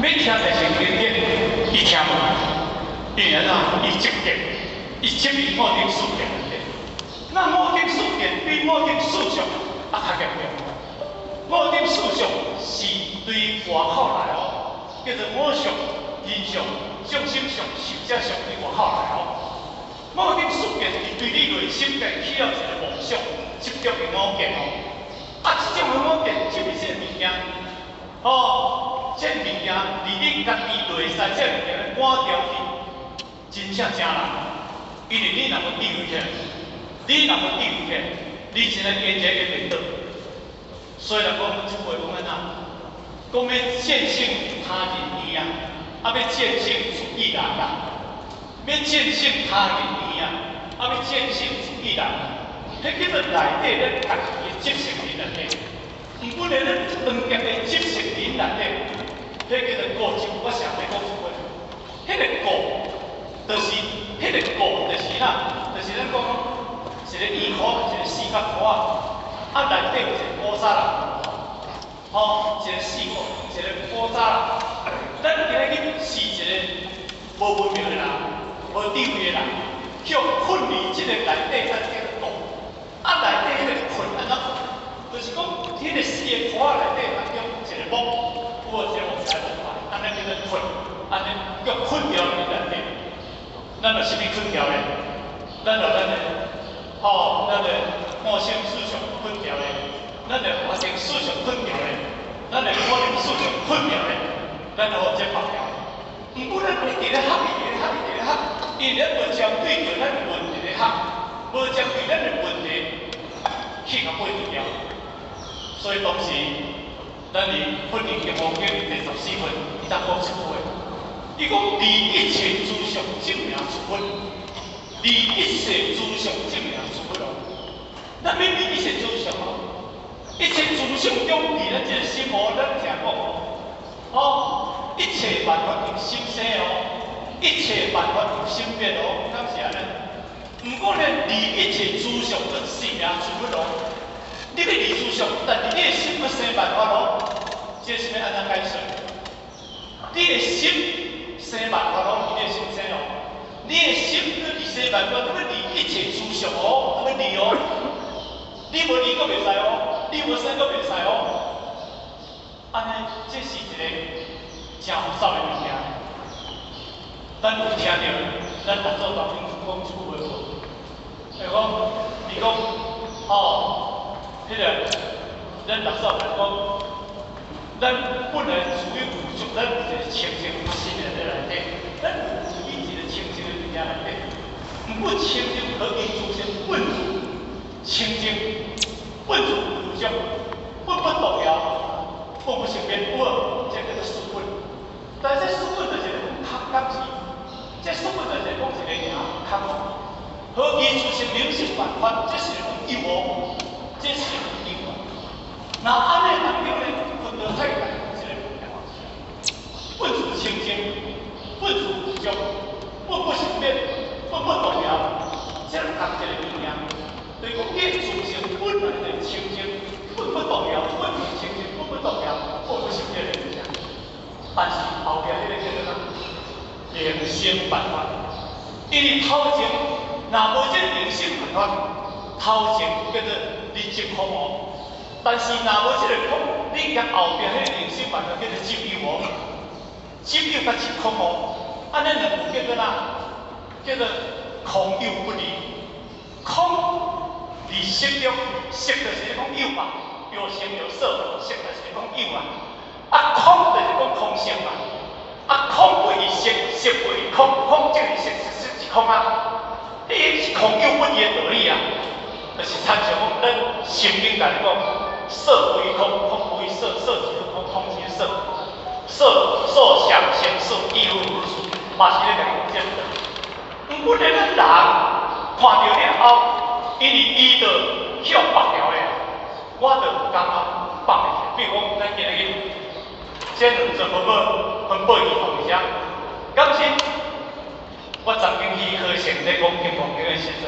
欲聽著聖經典，伊聽無，因為按怎？伊執見，伊執伊五蘊四見內底。那五蘊四見比五蘊四相猶較嚴重。五蘊四相是對外口來哦，叫做我相、人相、眾生相、壽者相對外口來哦。五蘊四見是對你內心家起了一個妄想，執著的我見哦。啊，這種的我見，就是這個物件，哦，這個物件離你家己內在這個物件趕掉去，真正誠難。因為你若無智慧起來，你若無智慧起來，你真正加一個變倒。所以來講，這句話講按怎？講欲見性他人耳啊，啊欲見性自己人啦。欲見性他人耳啊，啊欲見性自己人啦。彼叫做內底咱家己的執性佇內底。毋過咧，咱當家的執性佇內底，彼叫做固執。我常咧講一句話，彼個固，就是啥？就是咱講一個圓箍，一個四角箍仔，啊內底有一個古早人，吼，一個四角，一個古早人。咱今日去是一個無文明的人，無智慧的人，予困佇這個內底，咱叫做固。啊，內底彼個困按怎困？就是講，彼個四個箍仔內底當中一個木，有無一個木材木塊，按呢叫做困，按呢叫困牢佇內底。咱有啥物困牢咧？咱有咱的，吼，咱的五心四相困牢咧，咱的法性思想困牢咧，咱的五蘊四相困牢咧，咱予這縛牢。毋過咱一直咧合，一直咧合，一直咧合，因為咱無針對著咱的問題咧合，無針對咱的問題去共解決掉。所以當時，咱佇《佛經金剛經》第14分，伊才講一句話，伊講離一切諸相證名諸佛，離一切諸相證名諸佛哦。咱欲離一切諸相哦，一切諸相中離咱這個心哦，咱聽講哦，哦，一切萬法由心生哦，一切萬法由心變哦，敢是按呢？毋過呢，離一切諸相閣是名諸佛哦。你欲離諸相，但是你的心閣生萬法哦，這是欲按怎解釋？你的心生萬法哦，你的心生哦，你的心閣離生萬法，你欲離一切諸相哦，你欲離哦，你無離閣袂使哦，你無生閣袂使哦。按呢，這是一個誠複雜的物件。咱有聽著，咱六祖大師講一句話無？會講，伊講，哦，彼個，咱六祖來講，咱本來屬於具足，咱有一個清淨心的佇內底，咱有屬於一個清淨的物件內底。毋過清淨何其自性本自清淨，本自具足，本不動搖，本不生滅，有無？這叫做四本。但這四本就是講空敢是，這四本就是講一個爾空。何其自性明性萬法，這是講有哦，這是有啊。那按呢當中呢，佛陀太大這個物件，本自清淨，本自具足，本不生滅，本不動搖，這同一個物件。就是講，你自性本來就清淨，本不動搖，本自清淨，本不動搖，本不生滅的物件。但是後壁彼個叫做啥？靈性萬法，因為頭前若無這靈性萬法，頭前叫做你執空哦。但是若無這個空，你共後壁彼個靈性萬法叫做執有哦，執有佮執空哦，按呢兩個叫做啥？叫做空有不二。空佇色中，色就是講有嘛，有形有色，色就是講有啊。啊，空就是講空性嘛。啊，空不異色，色不異空，空即是色，色即是空啊。伊是空有不二的道理啊。就是親像講咱心經內講，色不異空，空不異色，色即是空，空即是色，色受想行識亦復如是，嘛是咧共伊講這個。毋過咧，咱人看著了後，因為伊就予縛牢的，我就感覺放袂去。比如講，咱今日去這兩尊分寶分寶兒童遐，敢是我曾經去和善咧講金剛經的時陣，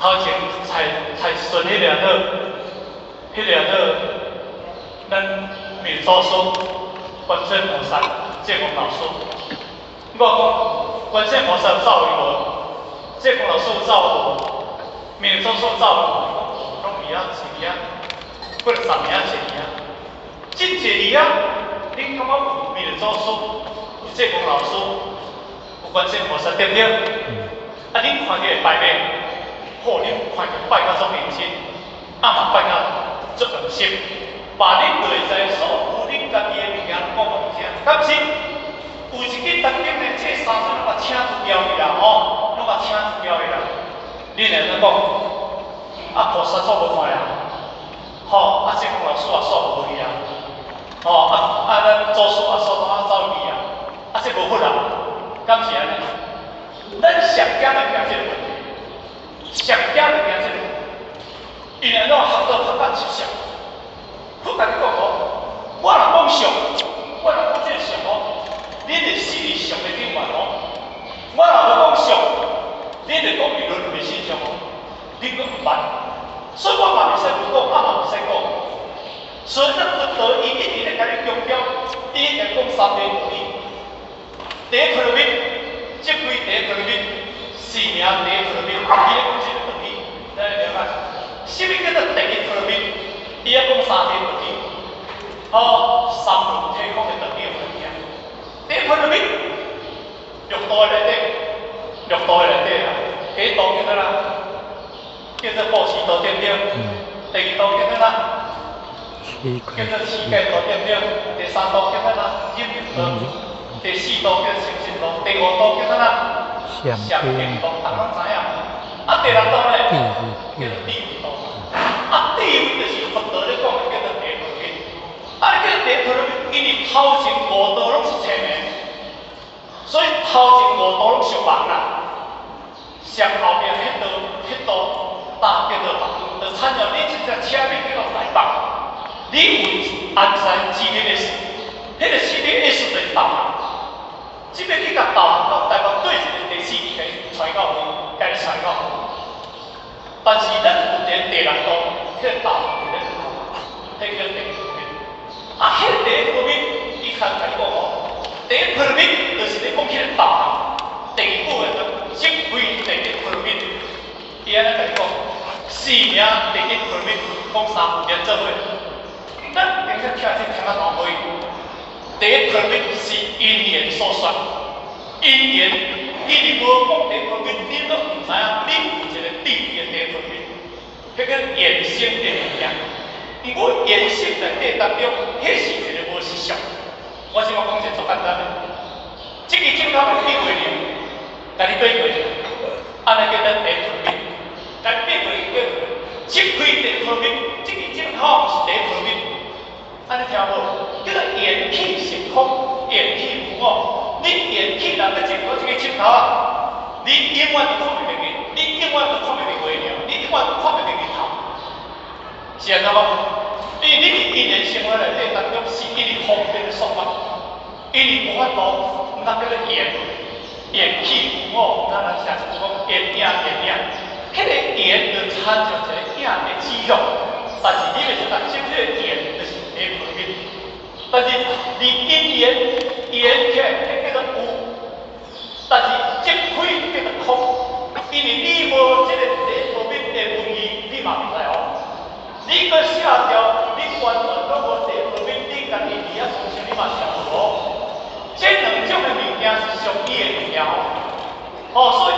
頭前才才順彼個做咱滅祖師觀世菩薩，濟公老師。我講觀世菩薩有走去無？濟公老師有走無？彌勒祖師有走無？攏佇遐坐佇遐，過了10年坐佇遐，真濟佇遐。你感覺有彌勒祖師，有濟公老師，有觀世菩薩，對毋對？啊，恁看見會拜袂？好，恁看見拜甲足認真，啊嘛拜甲足用心，把恁就會知所有恁家己的物件攏講予伊聽，敢是？有一支當今的這三尊攏共請除掉去啦，吼，攏共請除掉去啦。恁會怎講？啊，菩薩祖無看啊，吼，啊，濟公老師也煞無去啊，吼，啊啊，咱祖師也煞攏啊走去啊，啊，這無佛啊，敢是按呢？咱上驚就驚這個問題，上驚就驚這個問題，因為咱學道學甲執相，佛共你講吼，我若講相，我若講這個相吼，恁會死佇相的頂懸哦。我若無講相，恁會講佇輪迴身上哦，恁閣毋捌，所以我嘛袂使無講，啊嘛袂使講。所以咱佛陀伊一直咧共你強調，伊一直講三昧道理。第一波羅蜜，積歸第一波羅蜜，四名第一波羅蜜，伊咧講這個道理，咱來了解。啥物叫做第一波羅蜜？伊咧講三諦道理，哦，三輪體空的道理有物件。第一波羅蜜，六道內底，六道內底啦，第一道叫做啥？叫做布施道，對毋對？第二道叫做啥？叫做持戒道，對毋對？第三道叫做啥？忍辱道。第四道叫清淨道。第五道叫做啥？禪定道，逐家攏知影。啊，第六道呢？叫做智慧道。啊，智慧就是佛陀咧講的叫做第一波羅蜜。啊，你叫做第一波羅蜜，因為頭前五道攏是催眠，所以頭前五道攏屬夢啦。上後壁彼道彼道搭叫做夢，就親像你這隻車票叫做台北，你有安在 GPS，彼個 GPS 就是導航。這邊你共導航到台北對一個地址，伊共你傳到位，共你傳到。但是咱有一個第六道，彼個導航佇咧彼叫第一波羅蜜。啊，彼個第一波羅蜜，伊較共你講吼，第一波羅蜜就是咧講彼個導航。第二句的積歸第一波羅蜜，伊按呢共你講，四名第一波羅蜜，講三句連做伙。咱平時聽這聽啊腦會。第一波羅蜜是因緣所說，因緣，伊如無講第一波羅蜜，你都毋知影，你有一個智慧的第一波羅蜜，彼個緣生的物件。毋過緣生內底當中，彼是一個無實相。我這擺講一個足簡單的，這支鏡頭會變過去，共你對過去，按呢叫做第一波羅蜜，共你變過去叫積歸第一波羅蜜，這支鏡頭毋是第一波羅蜜。按呢聽無？叫做緣起性空，緣起無我。你緣起人欲證到這个鏡頭啊，你永遠都看袂著伊，你永遠都看袂著月亮，你永遠都看袂著日頭。是按怎講？因為你佇因緣生活內底當中，是因為方便的說法，因為無法度，毋通叫做緣，緣起無我，咱咱成日講緣影緣影，彼個緣就親像一個影的指向，但是你袂使當這個緣就是第一波羅蜜，但是你因緣緣起來叫做有，但是積虧叫做空，因為你無這個第一波羅蜜的文字，你嘛袂使哦。你閣寫掉，你完全攏無第一波羅蜜，你家己佇遐相信你嘛是無。這兩種的物件是相異的物件哦。哦，所以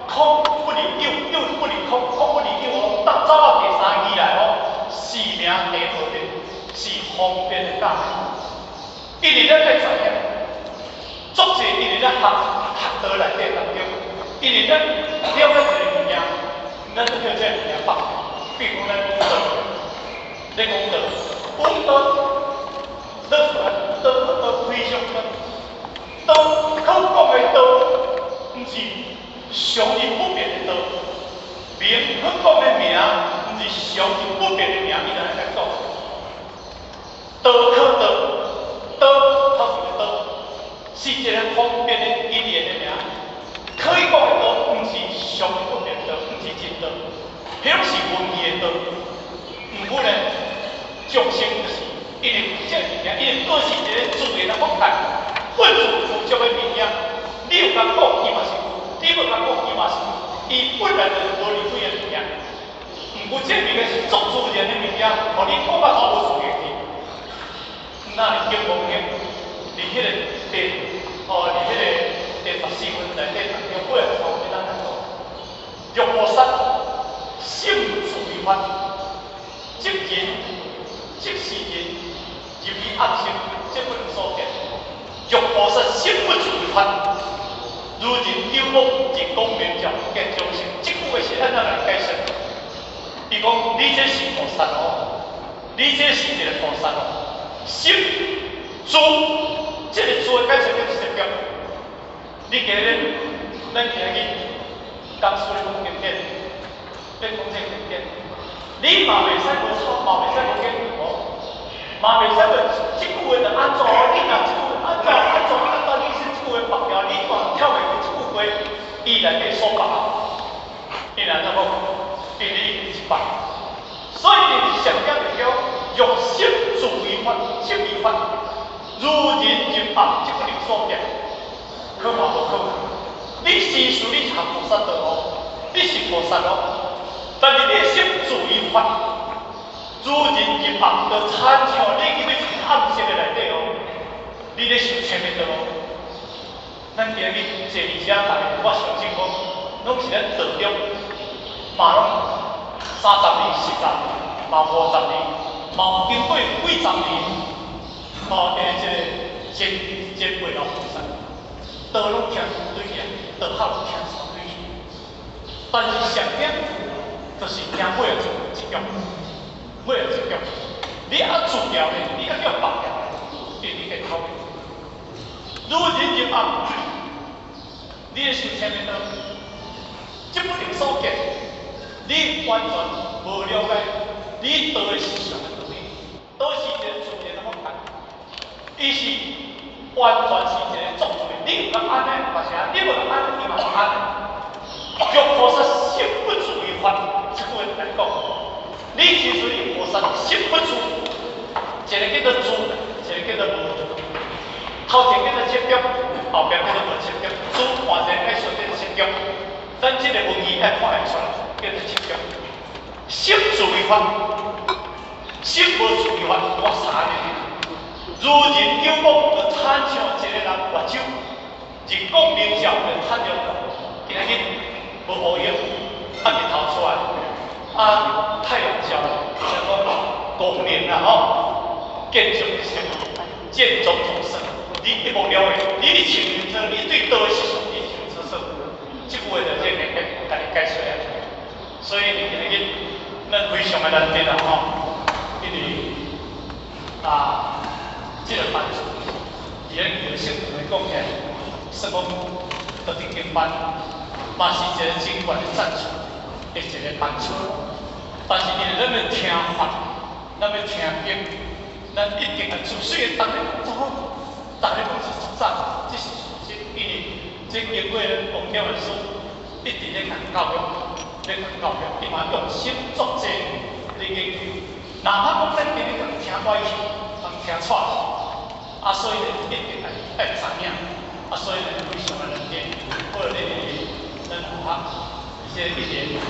空不離有，有不離空，空不離有哦。當走到第三義來哦，四名第一波羅蜜是方便的教。因為咱欲知影，足濟因為咱學學道內底當中，因為咱了解一個物件，咱就叫這個物件放。比如講咱講道，咧講道，講道，道道道非常道，道可講的道，毋是常日不變的道，名可講的名，毋是常日不變的名，伊就按呢講。道可道，道頭前的道，是一個方便的因緣的名。可以講的道，毋是常日不變的道，毋是真道，彼攏是文字的道。毋過呢，眾生就是因為這個物件，因為過是一個自然的福態，共講，伊嘛是有；你無共講，伊嘛是有。伊本來就是無離開的物件。毋過這物件是足自然的物件，予你講甲頭無自然去。那你經無經，佇彼個第哦，佇彼個第14分內底，用幾個圖俾咱來講。若菩薩心自為法，即人即是人，入於暗室，這不能所見。若菩薩心不住為法，如人久屋，日光明照，見眾生。這句話是按怎來解釋？伊講你這是菩薩哦，你這是一個菩薩哦。心住，這個住的解釋叫執著。你記得咱今日講書咧講經典，咧講這個經典，你嘛袂使無錯，嘛袂使無見哦，嘛袂使無這句話就按怎？你若這句按怎按怎按怎？你是這句話縛掉，你嘛跳袂過這句話，伊內底所縛，伊來怎講？因為你是縛，所以你上點就叫欲心住於法，即為法，如人入暗，這不能所見，可嘛無可。你是屬你是菩薩道哦，你是菩薩哦，但是你的心住於法，如人入暗，就親像你入去暗室的內底哦，你咧受清的道哦。咱今日坐佇遮，逐个我相信講，攏是咱道中，嘛攏30年、10年，嘛50年，嘛有經過幾十年，哦，的這個前前輩老菩薩，道攏聽對去，道學攏聽對去，但是上點就是聽尾仔這一句，尾仔這句，你愛住掉咧，你愛叫縛掉，你你會討厭。如人入暗，你會受清的道，這不能所見，你完全無了解，你道的是啥物道理？道是一個自然的法則，伊是完全是一個作對。你有共按呢，嘛是按；你無共按，伊嘛是按。若菩薩心不住於法，這句話來講，你其實你菩薩心不住，一個叫做住，一個叫做無住。頭前叫做執著，後壁叫做無執著。住換成愛說叫做執著，咱這個文字愛看會出來，叫做執著。心住於法，心無住於法，我啥呢？如人久屋，就親像一個人跋酒，日光明照就趁著今仔日無烏雲，啊日頭出來，啊太陽照，像講光明啊吼，見眾生，見種種色，你一目了然，你佇清明說，你對道的是啥？你清楚楚，這句話就這個共你解釋啊。所以今仔日咱非常的難得啦吼，因為啊，這個班主，佇咱義和聖堂來講起來，算講特定經班，嘛是一個真懸的層次的一個班主。但是因為咱欲聽法，咱欲聽經，咱一定愛注。雖然逐个講做好，逐个講是足讚，這是事實。因為這經過王教的師一直咧共教育，咧共教育，伊嘛用心做這咧研究。哪怕講咱今日共聽歪去，共聽錯，啊，所以咧一定愛愛知影，啊，所以咧非常的難得，過了呢咱學校這一年。